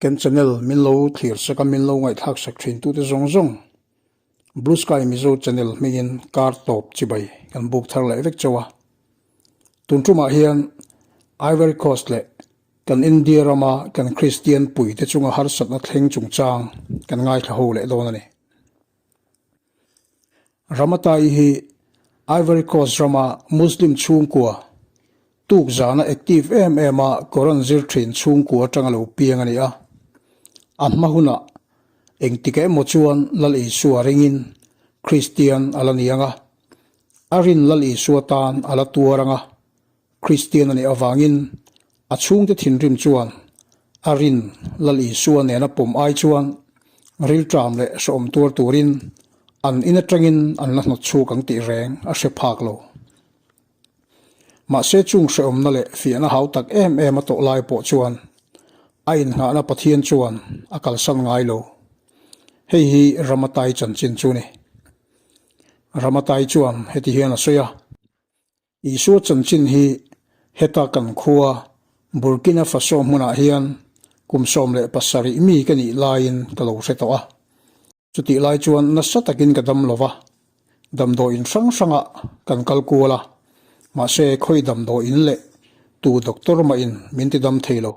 Kan channel min lo thlir sak a, min lo ngaihthlak sak thin tute zawng zawng Blue Sky Mizo channel hmingin kar tawp chibai kan buk thar leh vek chauh a. Tun tumah hian Ivory Coast leh kan India rama kan Kristian puite chunga harsatna thleng chungchang kan ngaithla ho leh dawn a ni. Ramatai hi Ivory Coast rama Muslim chhungkua, tuk zana active em em a Quran zir thin chhungkua atanga lo piang a ni a. A hma hunah engtik emaw chuan Lal Isua ringin Kristian a la ni ang a, a rin Lal Isua tan a la tuar ang a, Kristian a nih avangin a chhungte thinrim chuan a rin Lal Isua nena pawm ai chuan rilṭam leh hrehawm tuar turin an in aṭangin an la hnawt chhuak ang tih reng a hre phak lo. Mahse chung hrehawmna leh fiahna hau tak em em a tawh lai pawh chuan a innghahna Pathian chuan a kalsan ngai lo. Hei hi Ramatai chanchin chu ni. Ramatai chuan heti hian a sawi a. Isua chanchin hi heta kan khua Burkina Faso hmunah hian kum 17 mi ka nih laiin ka lo hre tawh a. Chutih lai chuan nasa takin ka dam lo va, damdawiin hrang hrangah kan kal kual a, mahse khawi damdawiin leh tu doctor mahin min ti dam thei lo.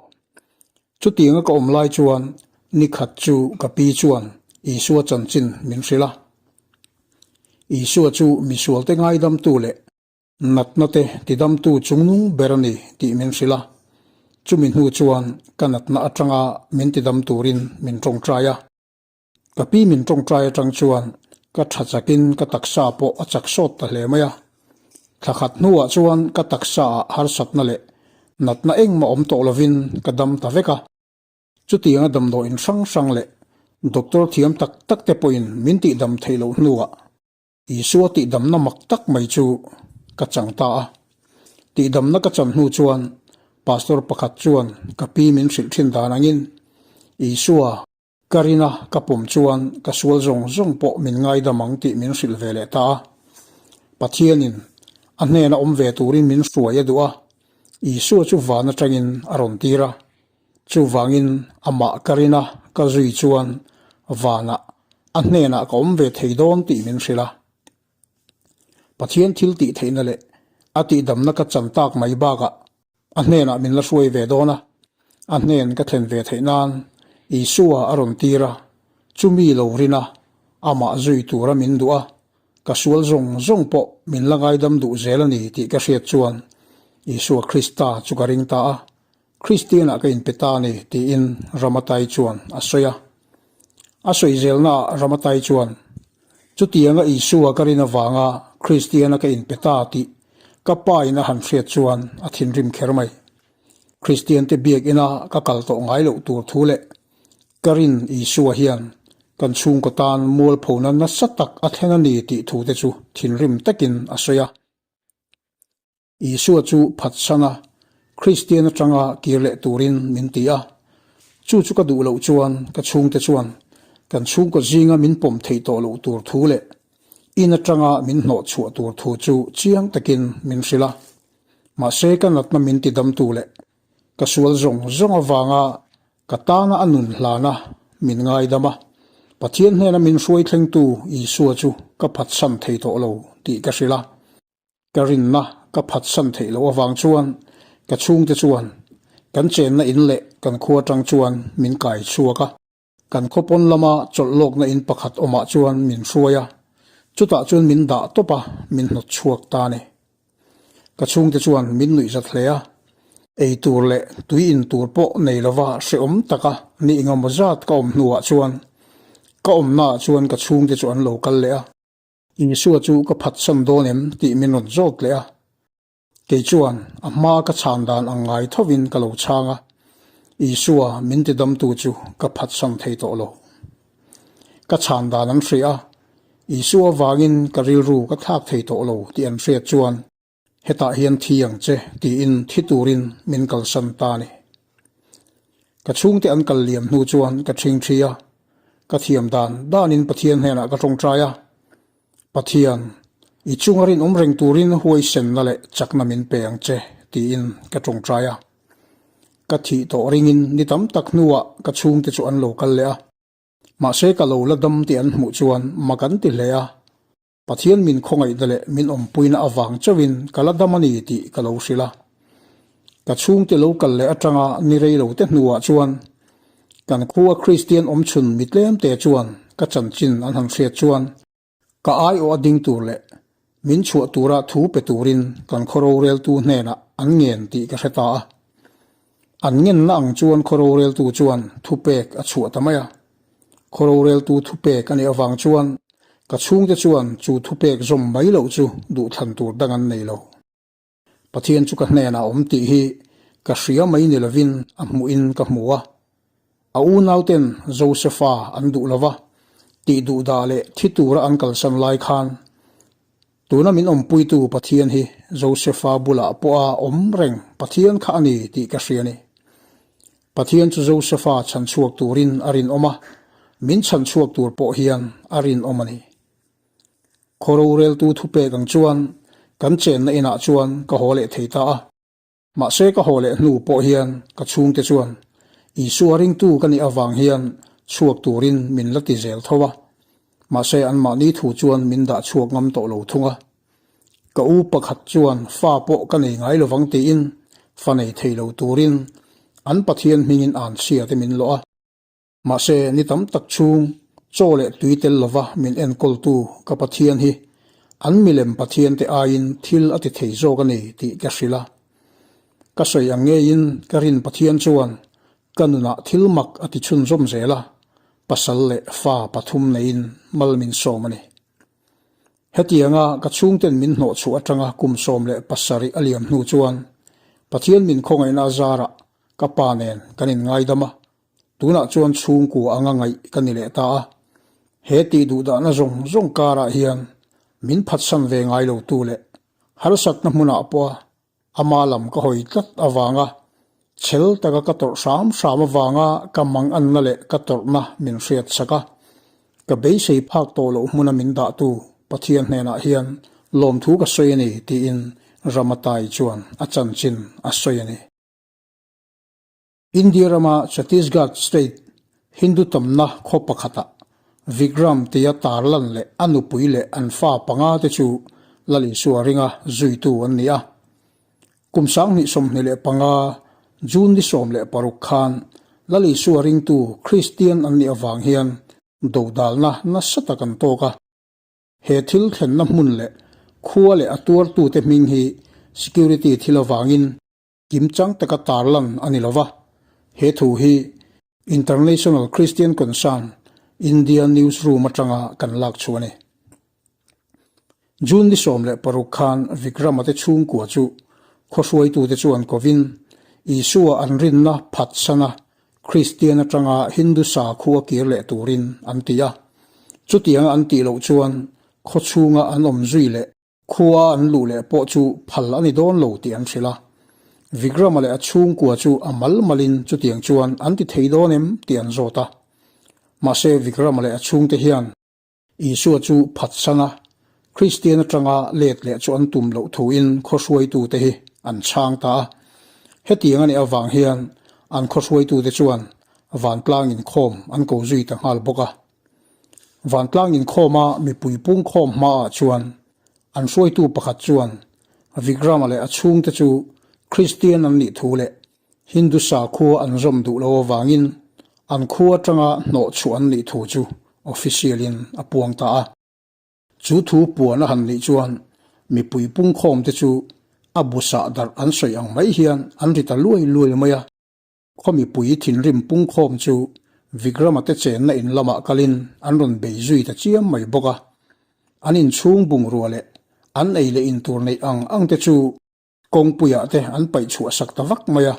Chutianga ka awm lai chuan ni khat chu ka pi chuan Isua chanchin min hrilh a. Isua chu misualte ngaidamtu leh natna te tidamtu chungnung ber a ni tih min hrilh a. Chumi hnu chuan ka natna atanga min tidam turin min tawngtai a. Ka pi min tawngtai atang chuan ka tha chakin ka taksa pawh a chak sawt ta hle mai a. Thla khat hnuah chuan ka taksa ah harsatna leh natna engmah awm tawh lovin ka dam ta vek a. Chutianga damdawiin hrang hrang leh doctor thiam tak tak te pawhin min tihdam theih loh hnuah Isua tihdamna mak tak mai chu ka chang ta a. Tihdamna ka chan hnu chuan pastor pakhat chuan ka pi min hrilh thin dan angin Isua Ka rina ka pawm chuan ka sual zawng zawng pawh min ngaidam ang tih min hrilh ve leh ta a. Pathianin a hnena awm ve turin min hruai a duh a, Isua chu van atangin a rawn tir a. Chuvangin amah ka rina ka zui chuan vanah a hnenah ka awm ve thei dawn tih min hrilh a. Pathian thil tih theihna leh a tihdamna ka chan tak mai bakah a hnenah min la hruai ve dawn a, a hnen ka thlen ve theih nan Isua a rawn tir a, chumi lo rin a, amah zui tura min duh a, ka sual zawng zawng pawh min la ngaidam duh zel a ni tih ka hriat chuan Isua Krista chu ka ring ta a, Kristianah ka inpe ta a ni tiin Ramatai chuan a sawi a. A sawi zelnaah Ramatai chuan, Chutianga Isua ka rin avanga Kristiana ka inpe ta tih ka pa in a han hriat chuan a thinrim kher mai. Kristiante biakina ka kal tawh ngai loh tur thu leh ka rin Isua hian kan chhungkaw tan mualphona nasa tak a thlen a ni tih thute chu thinrim takin a sawi a. Isua chu phatsan a, Kristian atanga kir leh turin min ti a. Chu chu ka duh loh chuan ka chhungte chuan kan chhungkaw zinga min pawm theih tawh loh tur thu leh in atanga min hnawh chhuah tur thu chu chiang takin min hrilh a. Mahse ka natna min ti damtu leh ka sual zawng zawng avanga ka tana a nun hlana min ngaidam a, Pathian hnena min hruai thlengtu Isua chu ka phatsan thei tawh lo tih ka hrilh a. Ka rinna ka phatsan theih loh avang chuan ka chhungte chuan kan chenna in leh kan khua atang chuan min kai chhuak a. Kan khaw pawn lama chawlh lawkna in pakhat awmah chuan min hruai a, chutah chuan min dah tawp a, min hnawt chhuak ta a ni. Ka chhungte chuan min nuihzat hle a, ei tur leh tui in tur pawh nei lova hrehawm taka ni engemaw zat ka awm hnuah chuan ka awmnaah chuan ka chhungte chu an lo kal leh a. Isua chu ka phatsan dawn em tih min rawn zawt leh a. Kei chuan a hma ka chhan dan ang ngai thovin ka lo chhang a, Isua min tidamtu chu ka phatsan thei tawh lo. Ka chhan dan an hria a, Isua avangin ka rilru ka thlak thei tawh lo tih an hriat chuan hetah hian thi ang che tiin thi turin min kalsan ta a ni. Ka chhungte an kal liam hnu chuan ka ṭhingṭhi a, ka thiam dan danin Pathian hnenah ka ṭawngṭai a, Pathian, i chunga rinawm reng turin huaisenna leh chakna min pe ang che tiin ka ṭawngṭai a. Ka thih tawh ringin ni tam tak hnuah ka chhungte chu an lo kal leh a. Mahse ka lo la dam tih an hmuh chuan mak an ti hle a. Pathian min khawngaihna leh min awmpuina avang chauhin ka la dam a ni tih ka lo hrilh a. Ka chhungte lo kal leh atanga ni rei lo te hnuah chuan kan khua Kristian awmchhun mi tlemte chuan ka chanchin an han hriat chuan ka aiawh a ding tur leh min chhuah tura thu pe turin kan khaw roreltu hnenah an ngen tih ka hre ta a. An ngenna ang chuan khaw roreltu chuan thupek a chhuah ta mai a. Khaw roreltu thupek a nih avang chuan ka chhungte chuan chu thupek zawm mai loh chu duhthlan tur dang an nei lo. Pathian chu ka hnenah a awm tih hi ka hria mai ni lovin a hmuhin ka hmu a. A unauten Josefa an duh lova, tih duhdah leh thi tura an kalsan lai khan Tuna min awmpuitu Pathian hi Josefa bulah pawha awm reng Pathian kha a ni tih ka hria a ni. Pathian chu Josefa chhanchhuak turin a rinawm a, min chhanchhuak tur pawh hian a rinawm a ni. Khaw roreltu thupek ang chuan kan chenna inah chuan ka haw leh thei ta a. Mahse ka haw leh hnu pawh hian ka chhungte chuan Isua ringtu ka nih avang hian chhuak turin min la ti zel tho a, mahse anmahni thu chuan min dah chhuak ngam tawh lo thung a. Ka u pakhat chuan fa pawh ka nei ngai lovang tiin fa nei thei lo turin an Pathian hmingin anchhia te min lawh a. Mahse, ni tam tak chhung chaw leh tui tel lova min enkawltu ka Pathian hi an milem Pathiante aiin thil a ti thei zawk a ni tih ka hrilh a. Ka sawi ang ngeiin ka rin Pathian chuan ka nunah thil mak a ti chhunzawm zel a, pasal leh fa pathum neiin mal min sawm a ni. Hetianga ka chhungten min hnawhchhuah atanga kum 17 a liam hnu chuan Pathian min khawngaihna a zarah ka pa nen kan inngaidam a, Tunah chuan chhungkua anga ngaih ka ni leh ta a, he tih duhdahna zawng zawng karah hian min phatsan ve ngai lo tu leh harsatna hmunah pawha ama lam ka hawi tlat avanga chhel taka ka tawrh hram hram avanga ka manganna leh ka tawrhna min hriat sak a, ka beisei phak tawh loh hmuna min dahtu Pathian hnenah hian lawmthu ka sawi a ni tiin Ramatai chuan a chanchin a sawi a ni. India rama Chhattisgarh state Hindu tamna khaw pakhatah Vikram tia tarlan leh a nupui leh an fa panga te chu Lal Isua ringa zuitu an ni a. Kum 2025 June ni 16 khan Lal Isua ringtu Kristian an nih avang hian dodalna nasa tak an tawk a. He thil thlenna hmun leh khua leh a tuartute hming hi security thil avangin Kimchang taka tarlan a ni lova, he thu hi International Christian Concern India Newsroom atanga kan lak chu a ni. June ni 16 khan Vikrama te chhungkua chu khawhruaitute chuan kovin Isua an rinna phatsana Kristian atanga Hindu sakhua kir leh turin an ti a. Chutianga an tih loh chuan khawchhunga an awm zui leh Khua an luh leh pawh chu phal a ni dawn lo tih an hrilh a. Vikrama leh a chhungkua chu a mal malin chutiang chuan an ti thei dawn em tih an zawt a. Mahse Vikrama leh a chhungte hian Isua chu phatsan a, Kristian atanga let leh chu an tum loh thuin khawhruaitute hi an chhang ta a. Hetiang a nih avang hian an khawhruaitute chuan vantlang inkhawm an ko zui ta nghal bawk a. Vantlang inkhawma mipui pungkhawm hmaah chuan an hruaitu pakhat chuan Vikrama leh a chhungte chu Kristian an nih thu leh Hindu sakhua an zawm duh lo avangin an khua atanga hnawhchhuah an nih thu chu official-in a puang ta a. Chu thu puan a han nih chuan mipui pungkhawmte chu a bu sah darh an sawi ang mai hian an ri ta luai luai mai a. Khaw mipui thinrim pungkhawm chu Vikrama te chenna in lamah kalin an rawn bei zui ta chiam mai bawk a. An inchhung bungrua leh an ei leh in tur neih ang ang te chu kawngpuiah te an paih chhuah sak ta vak mai a.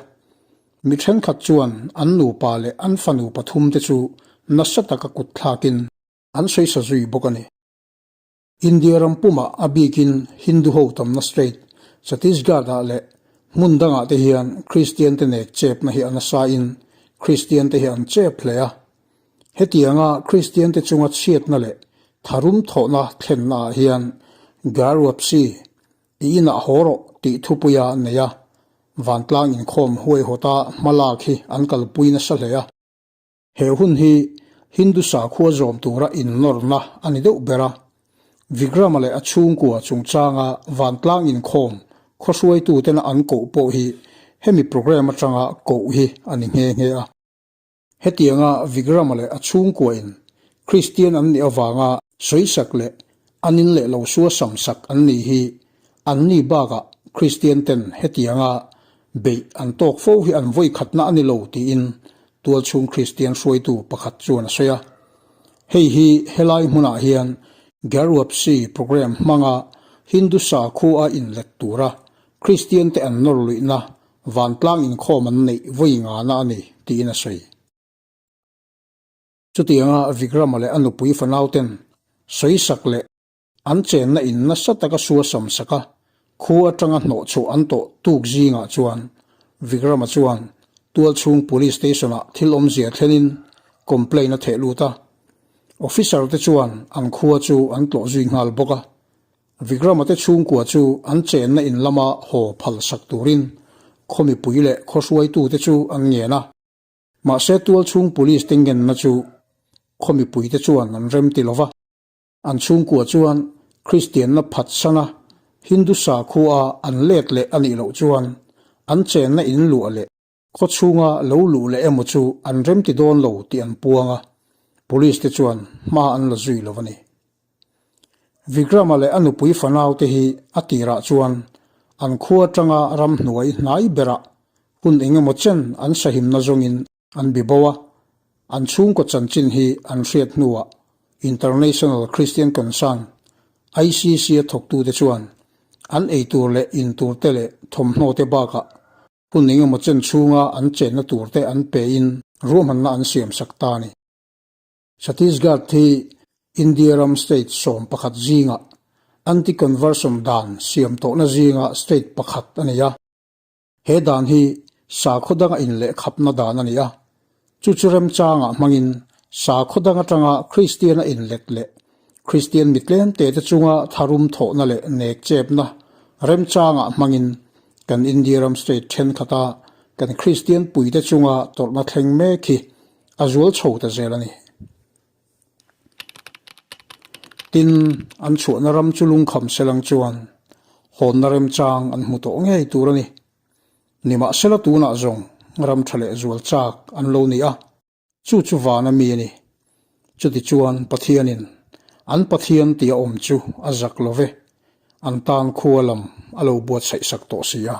Mi thenkhat chuan an nupa leh an fanu pathum te chu nasa taka kut thlakin an sawi sa zui bawk a ni. India ram pumah a bikin Hindu ho tamna state Chhattisgarh-ah leh hmun dangah te hian Kristian te nek chepna hi a nasa in Kristian te hi an chep hle a. Hetianga Kristian te chunga chhiatna leh tharum thawhna thlenna ah hian Garwapsi i inah haw rawh tih thupuia nei a. vantlang inkhawm huaihawta hmalak hi an kalpui nasa hle a. He hun hi Hindu sakhua zawm tura innawrna a ni deuh ber a. Vikrama leh a chhungkua chungchanga vantlang inkhawm khaw hruaitutena an koh pawh hi hemi programme atanga koh hi a ni nghe nghe a. Hetianga Vikrama leh a chhungkuain Kristian an nih avanga sawisak leh an in leh lo suasam sak an nih hi anni bakah Kristian ten hetianga beih an tawk fo hi an vawikhatna a ni lo tiin tualchhung Kristian hruaitu pakhat chuan a sawi a. Hei hi helai hmunah hian Garwapsi programme hmanga Hindu sakhua inlet tura Kristian te an nawr luihna Vantlang inkhawm an neih vawi ngana a ni, tiin a sawi. Chutianga Vikrama leh a nupui fanauten sawisak leh an chenna in nasa taka suasam sak a, khu atanga hnawhchhuah an tawh tuk zingah chuan Vikrama chuan tualchhung Police Station-ah thil awmzia thlenin complaint a theh lut a. Officer te chuan an khua chu an tlawh zui nghal bawk a. Vikrama te chhungkua chu an chenna in lama haw phal sak turin khaw mipui leh khaw hruaitute chu an ngen a. Mahse tualchhung police te ngenna chu khaw mipuite chuan an rem ti lova. An chhungkua chuan Kristianna phatsana Hindu sakhua an let leh a nih loh chuan an chenna in luah leh Khaw chhunga lo luh leh emaw chu an remti dawn lo tih an puang a, police te chuan hma an la zui lo a ni. Vikrama leh a nupui fanau te hi a tirah chuan an khua atanga ramhnuai hnai berah hun eng emaw chen an sahimna zawngin an bi bo a, an chhungkaw chanchin hi an hriat hnuah International Christian Concern, ICC, a thawktute chuan an eitur leh intur te leh thawmhnaw te bakah Hun engemaw chen chhunga an chenna turte an pein ruahmanna an siamsak ta a ni. Chhattisgarh hi India ram state 11 zinga anti-conversion dan siam tawhna zinga state pakhat a ni a. He dan hi sakhaw danga inlehkhapna dan a ni a. Chu chu remchangah hmangin sakhaw dang atanga Kristian a inlet leh Kristian mi tlemte te chunga tharum thawhna leh nekchepna remchangah hmangin kan India ram state thenkhat-a kan Kristian puite chunga tawrhna thleng mek hi a zual chho ta zel a ni. Tin, an chhuahna ram chu lungkham selang chuan hawnna remchang an hmu tawh ngei tur a ni. Nimahsela tunah zawng ram tha leh zual chak an lo ni a, chu chu vana mi a ni. Chutichuan Pathianin an Pathian tih a awm chu a zak lo ve, an tan khua lam a lo buatsaih sak tawh si a.